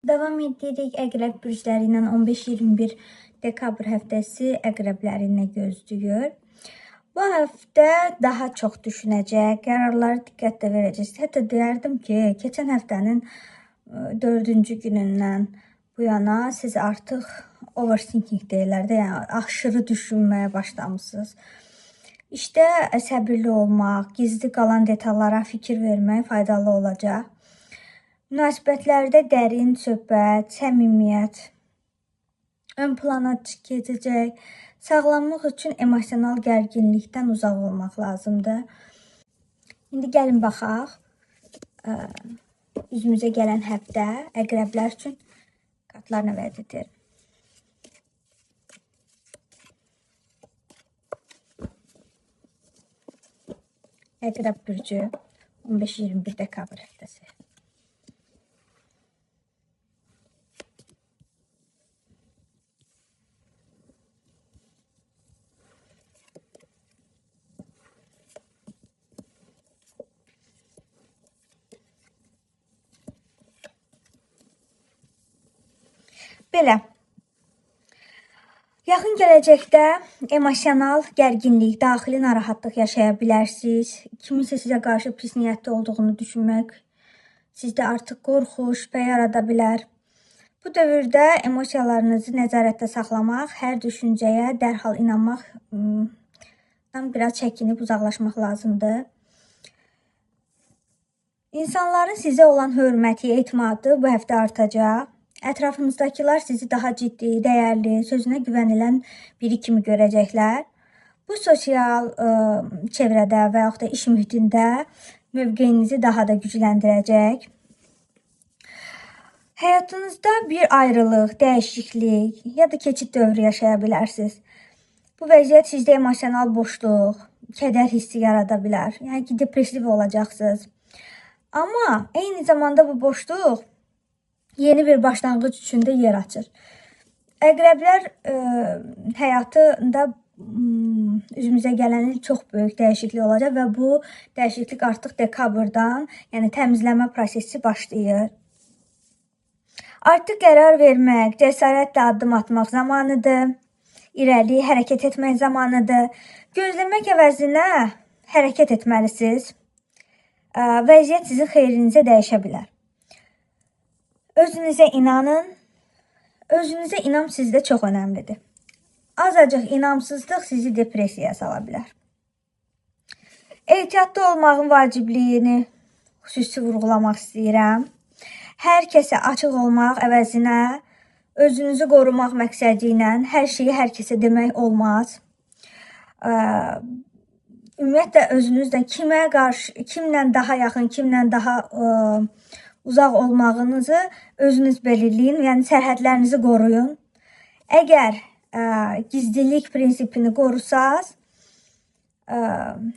Davam edirik Əqrəb bürcləri ilə 15-21 dekabr həftəsi əqrəbləri nə gözləyir? Bu həftə daha çox düşünəcək, qərarları diqqətlə verəcəksiniz. Hətta deyərdim ki, keçən həftənin 4-cü günündən bu yana siz artıq overthinking deyirlər də, yəni aşırı düşünməyə başlamısınız. İşdə səbirli olmaq, gizli qalan detallara fikir vermək faydalı olacaq. Münasibətlərdə dərin söhbət, səmimiyyət ön plana keçəcək. Sağlamlıq üçün emosional gərginlikdən uzaq olmaq lazımdır. İndi gəlin baxaq. Üzümüzə gələn həftə əqrəblər üçün kartlar nə vəd edir? Əqrəb bürcü 15-21 dekabr həftəsi. Belə. Yaxın gələcəkdə emosional gərginlik, daxili narahatlıq yaşaya bilərsiniz. Kiminsə sizə qarşı pis niyyətli olduğunu düşünmək sizdə artıq qorxu, şübhə yarada bilər. Bu dövrdə emosiyalarınızı nəzarətdə saxlamaq, hər düşüncəyə dərhal inanmaqdan biraz çəkinib uzaqlaşmaq lazımdır. İnsanların sizə olan hörməti, etimadı bu həftə artacaq. Ətrafınızdakılar sizi daha ciddi, dəyərli, sözünə güvənilən biri kimi görəcəklər. Bu sosial çevrədə və yaxud da iş mühitində mövqeyinizi daha da gücləndirəcək. Həyatınızda bir ayrılıq, dəyişiklik ya da keçid dövrü yaşaya bilərsiniz. Bu vəziyyət sizdə emosional boşluq, kədər hissi yarada bilər. Yəni ki, depressiv olacaqsınız. Amma eyni zamanda bu boşluq yeni bir başlanğıc üçün də yer açır. Əqrəblər həyatında üzümüzə gələn il çox böyük dəyişiklik olacaq və bu dəyişiklik artıq dekabrdan, yəni təmizləmə prosesi başlayır. Artıq qərar vermək, cəsarətlə addım atmaq zamanıdır. İrəli hərəkət etmək zamanıdır. Gözləmək əvəzinə hərəkət etməlisiniz. Vəziyyət sizin xeyrinizə dəyişə bilər. Özünüzə inanın. Özünüzə inam sizdə çox önəmlidir. Azacıq inamsızlıq sizi depressiyaya sala bilər. Ehtiyatlı olmağın vacibliyini xüsusi vurğulamaq istəyirəm. Hər kəsə açıq olmaq əvəzinə özünüzü qorumaq məqsədi ilə hər şeyi hər kəsə demək olmaz. Ümumiyyətlə özünüzlə kimə qarşı, kimlə daha yaxın, kimlə daha uzaq olmağınızı özünüz belirləyin, yəni sərhədlərinizi qoruyun. Əgər gizlilik prinsipini qorusaz,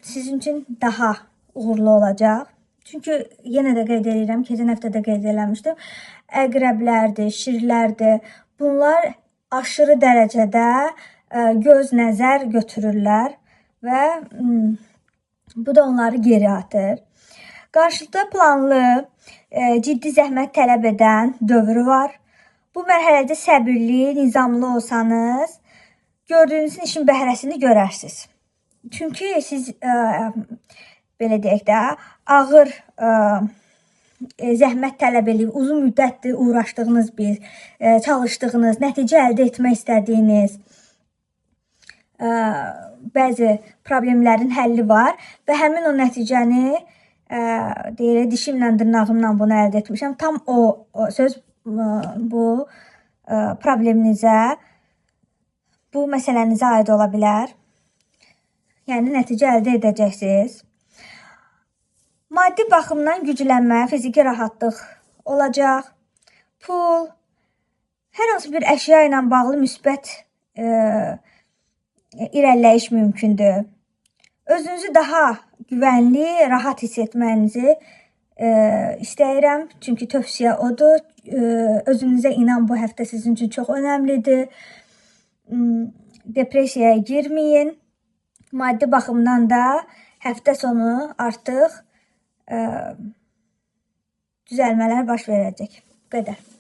sizin üçün daha uğurlu olacaq. Çünki yenə də qeyd edirəm, keçən həftə də qeyd eləmişdim. Əqrəblərdir, şirlərdir. Bunlar aşırı dərəcədə göz nəzər götürürlər və bu da onları geri atır. Qarşıda planlı, ciddi zəhmət tələb edən dövrü var. Bu mərhələdə səbirli, nizamlı olsanız, gördüyünüzün işin bəhrəsini görərsiniz. Çünki siz, belə deyək də, ağır zəhmət tələb edib, uzun müddətdir uğraşdığınız bir, çalışdığınız, nəticə əldə etmək istədiyiniz bəzi problemlərin həlli var və həmin o nəticəni deyir, dişimlə, dırnağımla bunu əldə etmişəm. Tam o söz bu probleminizə, bu məsələnizə aid ola bilər. Yəni, nəticə əldə edəcəksiniz. Maddi baxımdan güclənmə, fiziki rahatlıq olacaq. Pul, hər hansı bir əşya ilə bağlı müsbət irəliləyiş mümkündür. Özünüzü daha güvənli, rahat hiss etməyinizi istəyirəm. Çünki tövsiyə odur. Özünüzə inan bu həftə sizin üçün çox önəmlidir. Depressiyaya girməyin. Maddi baxımdan da həftə sonu artıq düzəlmələr baş verəcək. Bu qədər.